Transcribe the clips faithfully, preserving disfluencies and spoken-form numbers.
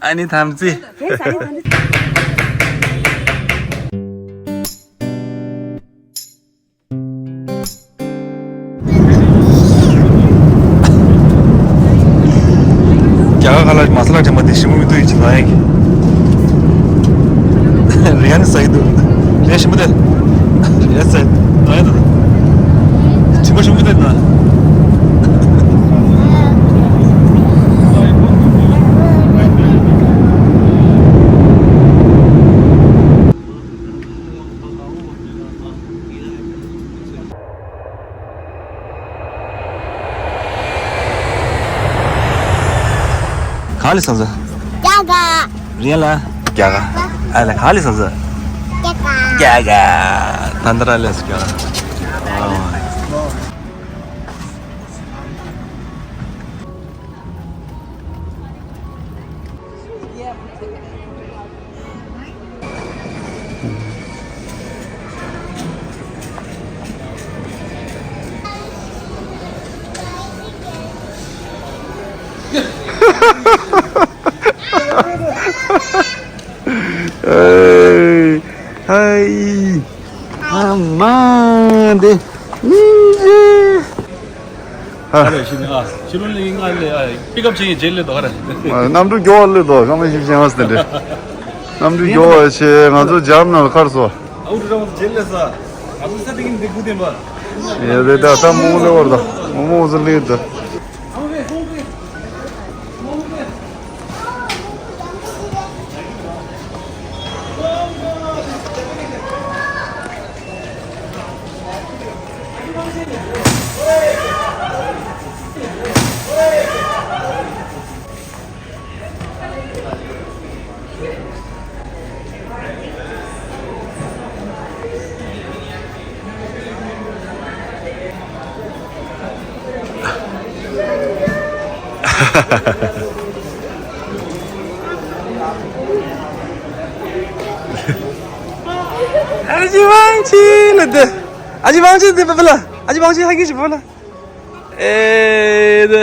ཨ་ནི་ཐམས་ཅད། རྒྱ་གར་ཁ་ལག་མ་ས་ལ་དྲན་པ་དེ་ཞིམ་པོ་མི་འདུག་ཡིན་གྱི་ལ་ཡིན་གྱི། རེད་ཡ་ནི་ཟ་གི་འདུག་རེད་ཞིམ་པོ་དེ། རེད་ཟ། ལ་ཡ་འདུག་དྲི་མ་ཞིམ་པོ་དེ་ན། ག་ལེ་སོང་ཟེར། རྒྱ་གར། རེད་ལ། རྒྱ་གར། ཨ་ལ་ག་ལེ་སོང་ཟེར། རྒྱ་གར། རྒྱ་གར། ད་འདི་ར་ལས་སུ་རྒྱ་གར། ཨ། ཨེ། ཧའི། ཨ་མ་དེ། ཨ་རེ་ཤི་ནི་ཨ། ཤི་ལུན་ལི་ང་ལི་ཨ། པིག་ཨབ་ཆེན་ཡི་ཇེལ་ལི་དོ་ཨ་རེ། གནམ་གྲུ་མགྱོགས་ལི་དོ་གང་མ་ཤི་ཤི་ཡང་སྟེ་འདྲེ། གནམ་གྲུ་མགྱོགས་ཆེ་ང་ཚོ་འཇམ་ནང་ལ་ཁར་སོ། ཨའུ་ཏུ་རང་ཇེལ་ལི་ས། ཨ་ཚོ་ས་དེ་གིན་དེ་གུ་དེ་མ། ཡ་དེ་ད་ད་མོ་མོ་ལེ་བར་ད། མོ་མོ་ཟི་ལི་ད། ཨ་ཅི་ཝང་ཆི་ལ་དེ། ཨ་ཅི་ཝང་ཆི་དེ་བ་ལ། ཨ་ཅི་ཝང་ཆི་ཧ་གི་ཞི་བ་ལ། ཨེ་དེ།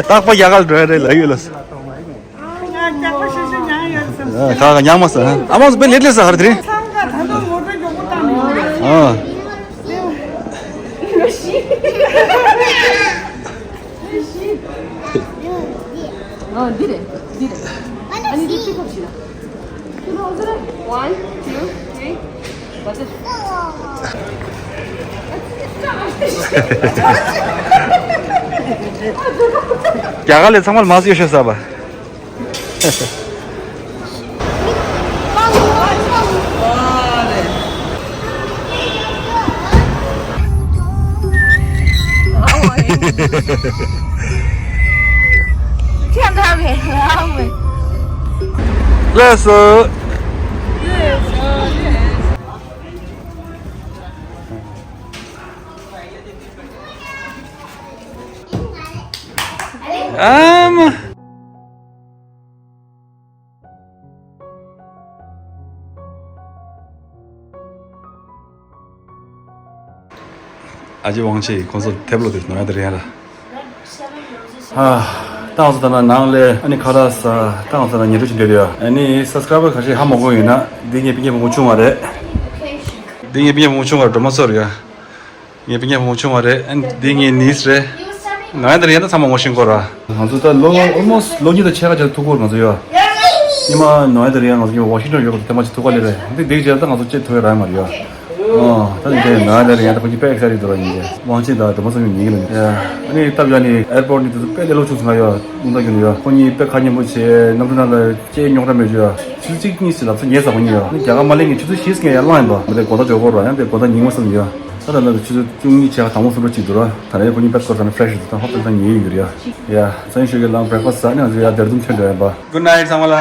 རྟག་པ་རྒྱ་གར་འགྲོ་ཡ་རེད་ལ་ཡོད་ལ། ཁ་ཁ་ཉག་མ་ཟ། ཨ་མ་ཟ་པེ་ལེ་ལེ་ཟ་ཧར་དེ་རེད། ཨ། ཨ་འདི་རེད། འདི་རེད། ཨ་ནི་འདི་ཅི་ཁོབ་ཤི་ན། One, two, three. རྒྱ་གར་ལས་ཚང་མར་མ་སུ་ཡོད་ཤོད་ས་བ། ལགས་སོ། ཨ་མ། ཨ་ཅེ་དབང་ཆེ་ཁོང་ཚོ་ཐེབ་ལོ་དེ་ནོ་ཡ་དེ་རེད་ཡ་ལ། ཨ། ཏང་སོ་ད་ན་ནང་ལས་ཨ་ནི་ཁ་ར་ས་ཏང་སོ་ན་ཉེ་རུ་ཆེ་འདྲ་རེད་ཡ། ཨ་ནི་སབ་སི་ཀ་རའི་བར་ཁ་ཤས་ཧ་མ་གོ་ཡིན་ན་འདི་ངའི་པི་ཉེ་བུ་མོ་ཆུང་བ་རེད། འདི་ངའི་པི་ཉེ་བུ་མོ་ཆུང་བ་སྒྲོལ་མ་ཚོ་རེད་ཡ། ངའི་པི་ཉེ་བུ་མོ་ཆུང་བ་རེད། ཨ་ནི་འདི་ངའི་ནིས་རེད། ང་ཡང་དེ་རེད་ཡ་ད་ཚང་མ་ངོ་ཤེས་ཀྱི་ཡོད་ར། ང་ཚོ་ད་ལོ་ཨོལ་མོ་སི་ལོ་གཉིས་དང་ཕྱེད་ཀ་ཅིག་ཐུག་གི་ཡོད་ར་ང་ཚོ་ཡ། ཉི་མ་ནོ་ཡ་དེ་རེད་ཡ་ང་ཚོ་ཉི་མ་ཝ་ཤིང་ཊོན་ཡོད་གི་ཐེངས་མ་ཅིག་ཐུག་ག་ལེ་རེད། འདི་འདི་རྗེས་ད་ང་ཚོ་ཅིག་ཐུག་ཡ་ར་མ་རེད་ཡ། ཨོ། ད་ནི་དེ་ན་ལེར་ཡང་ད་ཁོ་གཉིས་དཔེ་ཨེག་སའི་ཊེཌ་འདུག་ར། ཡིན་གྱི་དབང་ཆེན་དང་སྒྲོལ་མ་བསམ་ཡས་ཉིན་གྱི་ལ་ཨ་ནི་སྟབས་ཡག་ནི་ཨེར་པོརཊ་ནི་དེ་ཚོ་དཔེ་ལས་སླ་ཆུང་སོང་ང་ཡོད། སྙིང་ཐག་རྒྱུན་ནས་ཡོད། ཁོ་གཉིས་དཔེ་ཁ་ཉན་པོ་བྱས། གནམ་གྲུ་ནང་ལ་སྐད་རྙོག་དྲ་མེད་རྒྱུ་ཡོད། ཆུ་ཚོད་གཅིག་གཉིས་ཙམ་ལ་ཚོ་ཉལ་ས་ཁོ་གཉིས་ཡོད། ཨ་ནི་རྒྱ་གར་མ་སླེབས་ངས་ཆུ་ཚོད་བཞི་ཙམ་ཡར་ལངས་ཡིན་པ། མི་དེ་དགོང་དག་འགྲོ་དགོས་ར། ཡང་དེ་དགོང་དག་ཉིན་མོ་བསམ་ཡོད། ད་ད་ལྟ་ཆུ་ཚོད་བཅུ་གཉིས་ཆ་དང་པོ་སུ་འགྲོ་གཅིག་འདུག་ར། ད་རེས་ཁོ་གཉིས་དཔེ་སྐོར་ས་ནས་ཕེ་རེ་ཤི་འདུག་ད་ཧོ་ཊེལ་ནང་ཉལ་ཡོད་རེད་ཡ། ཡ་སང་ཞོགས་ཀས་ལངས་བྷེ་རེག་ཕ་སི་ཊི་ཟ་ནས་ང་ཚོ་ཡ་དེར་ལྡུན་ཐོན་འགྲོ་ཡ་ཡིན་པ། Good night ཚང་མ་ལ།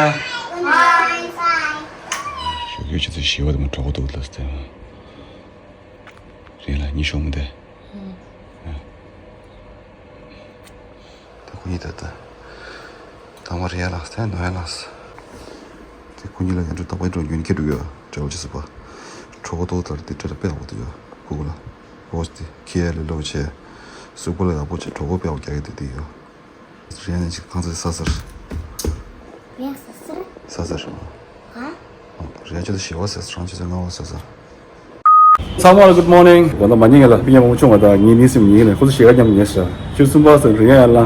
ཞོགས་ཀས་ཆུ་ཚོད་བཞི་པ་དེ་མ་གྲོགས་པོ་འདུག་ལ་སྟེ། རེད་ལ་ཉི་ཤོག་མོ་དེ། ད་ཁོ་གཉིས་ད་ལྟ་དང་པོ་རེད་ཡ་ལགས་སེ་ནོ་ཡ་ལགས་སེ། དེ་ཁོ་གཉིས་ལ་ཡང་འགྲོ་རྟག་པར་འགྲོ་རྒྱུན་ཁྱེར་འགྲོ་ཡ་འདྲ་བོ་ཅི་ཟེར་བ། གྲོགས་པོ་ཏོག་ལྟར་དེ་འདྲ་དཔེ་ཡག་པོ་འདུག་ཡ། ཁོ་གུ་ལ་བོ་སི་དེ་ཁྱེད་ཡ་ལས་སླ་པོ་བྱས། གཟུགས་པོ་ལ་ཡག་པོ་བྱས། གྲོགས་པོ་དཔེ་ཡག་པོ་རྒྱག་གི་འདུག་དེ་ཡ། རེད་ཡ་ནི་ཅིག་ཁང་ཚ་ས་ཟེར། རེད་ཡ་ས་ཟེར། ས་ཟེར། ཧ། རེད་ཡ་ཆུ་ཚོད་བཞི་པ་ཟེར། རང་ཆུ་ཚོད་ལྔ་པ་ཟེར་ཟེར། ཚང་མ་ལ་good morning། དགོང་དག་མ་ཉལ་ངས་ལ་སྤུན་ཉག་མང་པོ་བྱུང་བ་དང་ངའི་ནི་སེམས་ཉལ་ནས་ཁོ་ཚོ་ཞེ་དྲག་མཉམ་དུ་ཉལ་ཤག་ཆུ་ཚོད་གསུམ་པ་ཙམ་རིང་ཡ་ལ་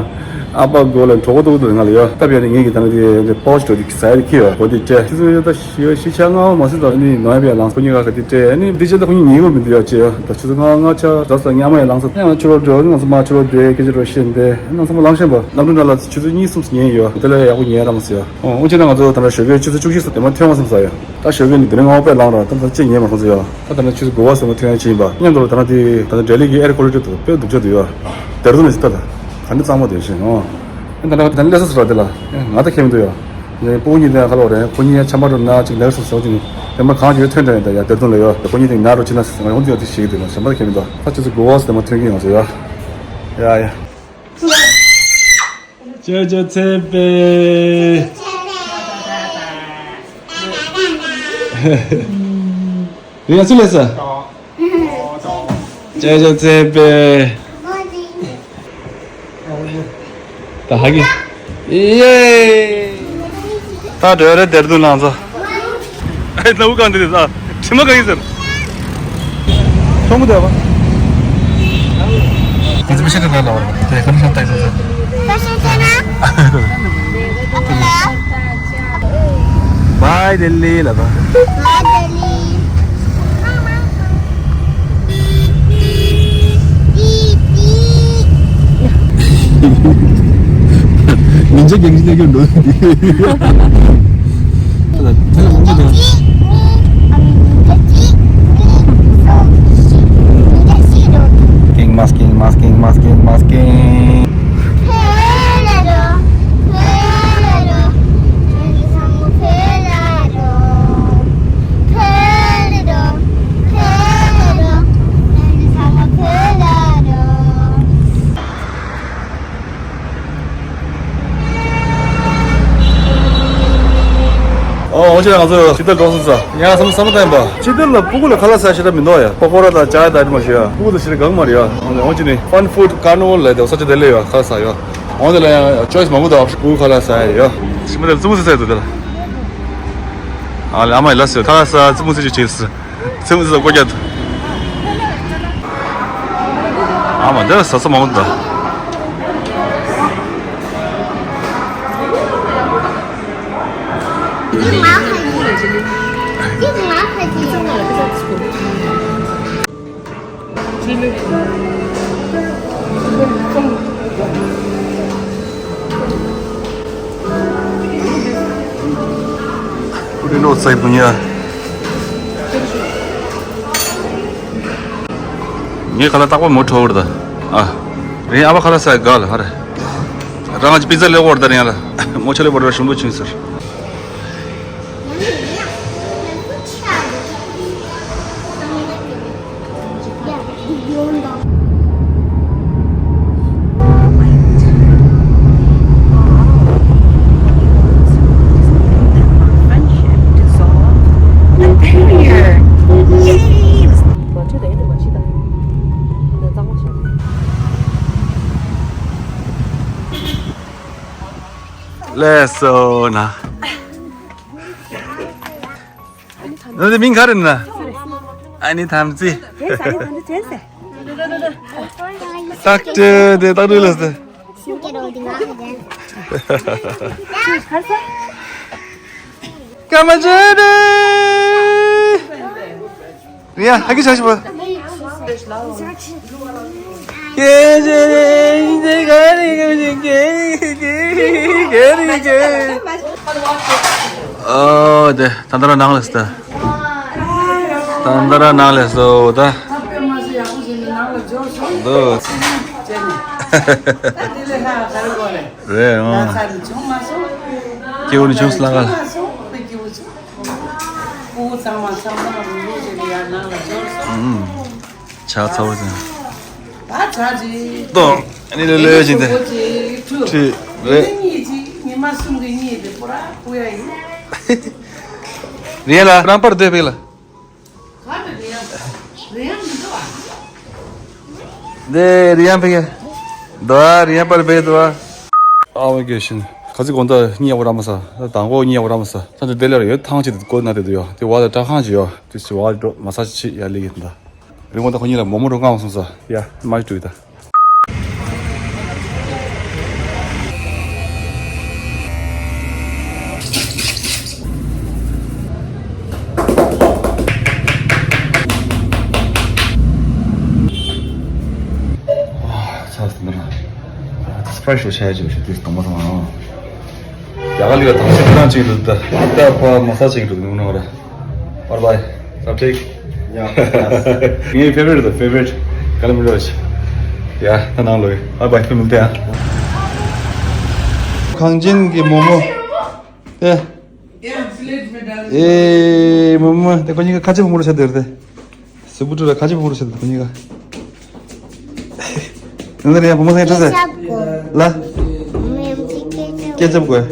ཨ་ཕ་མགོ་ལ་གྲོད་ཁོག་ལྟོགས་འདུག་ང་ལ་ཡོད། སྟབས་ཡག་ནས་ངེད་ཀྱི་ད་ནི་དེ་པོ་ཆི་འགྲོ་དུས་ཟ་ཡ་དེ་ཁྱེར་ཡོད། གོ་དེ་སྤྲད། ཆུ་ཚོད་ད་ཞི་ཞི་ཆ་ལྔ་པ་མ་ཟིན་ཙང་ནི་ནོ་ཡ་པའི་ལངས་སོ། ཁོ་གཉིས་ཀ་ག་དེ་སྤྲད་ནི་འདི་ཆ་ད་ཁོ་གཉིས་ཉལ་གི་མི་འདུག་ཡ། ཅེ་ད་ཆུ་ཚོད་ལྔ་ལྔ་ཆ་ད་ས་ཉལ་མ་ཡ་ལངས་སོ། ཡང་ཕྱི་ལོགས་འགྲོ་ང་ཚོ་མ་ཕྱི་ལོགས་བསྡད་སྐད་ཆ་རོ་བཤད་འདི་ང་ཚོ་མ་ལངས་ཤེས་པ། གནམ་གྲུ་ནང་ལ་ཆུ་ཚོད་གཉིས་གསུམ་ཉལ་ཡོད། དེ་ལ་ཡག་པོ་ཉལ་ར་མ་སོང་ཡ། ཨོ་འོན་ཀྱང་ང་ཚོ་ད་ལྟ་ཞོགས་ཀས་ཆུ་ཚོད་བཅུ་གཅིག་ཙམ་དེ་མ་ཐོན་མ་སོང་ས་ཡ། ད་ཞོགས་ཀས་ནི་དེ་རིང་ང་དཔེ་ལངས་ར། ད་ད་ཅི་ཉལ་མ་སོང་ས་ཡ། ད་ད་ནི་ཆུ་ཚོད་དགུ་པ་ཙམ་ཐོན་ཡ་ཅིག་ཡིན་པ། མཉམ་དུ་ད་ལྟ་དེ་ད་ལྟ་ལྡི་ལི་གི་ཨེར་ཀོ་ལི་ཊི་དེ་དཔེ་སྡུག་ཅག་འདུག་ཡ། དེར་དུ་ནས་ཅི་ལྟ་ད་ག་འདྲ་གཙང་མ་འདུག་ཤེས། ཨོ་ད་ད་ད་ལས་ས་སུ་ར་དེ་ལ་ང་ད་ཁྱེད་མི་འདུག་ཡ། ངའི་སྤུ་གུ་གཉིས་དེ་ཁ་ལོ་རེད། ཁོ་གཉིས་ཡ་ཆམ་པ་འགྲོ་ན་ཅིག་ལེགས་སུ་བཟོ་ཅིག་ནི་དེ་མ་གང་ཅིག་ཐོན་འདྲ་ཡིན་ད་ཡ། དེར་དུ་ལ་ཡ་ཁོ་གཉིས་དེ་ན་རོ་ཅི་ན་སི་ང་ཡོང་དུ་ཡ་དེ་ཞིག་དེ་ལ་ཞམ་པ་ད་ཁྱེད་མི་འདུག་ད་ཆུ་ཚོད་དགུ་པ་ཙམ་དེ་མ་ཐོན་གི་ང་ཚོ་ཡ། ཡ་ཡ། ཅོ་ཅོ་ཚེ་པེ། རེད་ཡ་སུ་ལས་ས། ཅོ་ཅོ་ཚེ་པེ། ད་ཧ་གི། ཡེ། ད་འགྲོ་རེད་དེར་དུ་ལངས་ཚོ། ཨེ་ལ་འུ་གང་འདི་རེད་ས། དྲི་མ་གང་ཡིན་ཟེར། ཁྱོང་གི་འདུག་ཡ་བ། ཁོང་ཚོ་མི་ཤེས་ཀྱི་འདུག་ལ་བར་དེ་ཁ་མི་ཤེས་ཏག་ཏག་ཟེར། ཁ་ཤས་ཀྱི་ན། Bye Delhi ལ་བ། Bye Delhi. ཉིན་བྱེད་རྒན་གཞི་གནས་སྐྱོན་འགྲོ་གི་འདུག Masking, masking, masking, masking, masking. ཨོ་འོ་ཅི་ང་ཚོ་ཅི་ལྟར་འགྲོ་སོང་ས། ཡང་བསམ་བསམ་བློ་བཏང་པ། ཅི་ལྟར་ལ་སྤུ་གུ་ལ་ཁ་ལག་ཟ་ཞེ་དྲག་མི་འདུག་ཡ། པ་ཀོ་ར་དང་ཅ་ཡ་དང་ཨ་ནི་མ་ཞིག་ཡ། སྤུ་གུ་ལ་ཞེ་དྲག་གང་མ་རེད་ཡ། འོ་ཅི་ནི་Fun Food Carnival ལ་དེ་ས་ཆ་དེ་ལས་ཡ་ཁ་ལག་ཟ་ཡ། འོ་དེ་ལ་ཡང་choice མང་པོ་འདུག་སྤུ་གུ་ཁ་ལག་ཟ་ཡ་ཡ། ཞི་མ་དེ་ཙི་མོ་ཟེར་ཟེར་འདུག་དེ་ལ། ཨ་ལ་ཨ་མ་ཡི་ལ་ཟེར་ཁ་ལག་ཟ་ཙི་མོ་ཟེར་ཅིག་བྱེད་ཟེར། ཚེམ་ཟ་ཀོ་རྒྱ། ཨ་མ་འདི་ཟ་ས་མང་པོ་འདུག Put it outside, Munya. ངས་ཁ་ལག་རྟག་པར་མོ་ཁྲོ་བར་ད། ཨ། རེད་ཨ་ཕ་ཁ་ལག་ཟ་དགའ་ལ་ཧ་རེ། རང་ང་ཅི་པི་ཛ་ལེགས་བར་ད་རེད་ཡ་ལ། མོ་ཆ་ལེགས་བར་ད་ཞིམ་པོ་ཆིང་ཟེར། ལགས་སོ་ན། ནང་དེ་མིང་ག་རེ་ན། ཨ་ནི་ཐམས་ཅད། ཏག་ཏག་དེ་ཏག་ཏག་ལ་སྟེ། སྐར་མ་བྱེད་དེ། རེད་ཡ། ཧ་གི་ཆགས་ཤིག་པ། ཁྱེད་ཚོ་ནི་འདི་ག་རེ་ག་རེ་ག་རེ་ག་རེ་ག་རེ། ཨོ་དེ་ད་ལྟ་རང་ནང་ལ་སྟ། ད་ལྟ་རང་ནང་ལ་སོ་ད། འདུག་རེད་ཨང་། སྐྱེ་བོ་ནི་ཆུང་སླ་ག་ལ། ཨུམ། ཆགས་ཚ་བོ་ཅན། ད་ཆ་ཅི། ཏོ། ཨ་ནི་ལོས་ལོས་ཅན་དེ། ཁྲི། རེད། ཉི་མ་གསུམ་གྱི་གཉིད་དེ་པུ་ར་པུ་ཡ་ཡིན། རེད་ལ་རང་པར་སྡོད་པས་ལ། ག་དེ་རེད་ཡ། རེད་ཡ་མི་འདུག་ཨ། དེ་རེད་ཡ་ཕ་གི། འདུག་ཨ། རེད་ཡ་པར་སྦས་འདུག་ཨ། ཨ་བ་གེ་ཤིན། ཁ་ཚི་གོང་ད་གཉིད་ཡག་པོ་ར་མ་ས། ད་དང་གོ་གཉིད་ཡག་པོ་ར་མ་ས། ད་དེ་དེ་ལ་ཡོད་ཐང་ཆེ་དེ་གོ་ན་དེ་དུ་ཡོད། དེ་བ་ད་དྲ་ཁང་ཅི་ཡོད། དེ་སི་བ་འགྲོ་མ་ས་ཅི་ཡ་ལི་གི་ད། རི་མོ་ད་ཁོ་གཉིས་ལ་མོ་མོ་རོ་ང་བ་སོང་ས། ཡ་མ་ཅི་ད། ཆགས་སོང་ན། སི་པ་རའི་སི་ཤོ་ཆ་ཡ་ཅིག་ཞིག་དུས་གཏོང་མ་སོང་ཨང་། ཡ་ག་ལི་ག་དང་ཆ་ཁ་ཅིག་འདུག་ད། ད་པ་མ་ས་ཅིག་འདུག་ནུ་ནོ་ར། Bye bye. Stop take. Yeah. ངའི་ཕེ་ཝ་རི་ཊི་དང་ཕེ་ཝ་རི་ཊི་ག་ལ་མི་འགྲོ་ཞིག་ཡ་ད་ནང་ལོག་ཡ། Bye bye. ཕེ་མི་ལྟ་ཡ། གངས་ཅན་གྱི་མོག་མོག་དེ། ཨེ་མོག་མོག་དེ་ཁོ་གཉིས་ཀ་ཁ་ཆེ་བུ་མོ་རུ་ཆ་དེར་དེ། སི་བུ་ཏུ་ར་ཁ་ཆེ་བུ་མོ་རུ་ཆ་དེ་ཁོ་གཉིས་ཀ། ནང་ལ་ཡ་བུ་མོ་ཚང་ཡ་ཁྲོ་ཟེར། ལ། སྐད་ཆ་དགོས།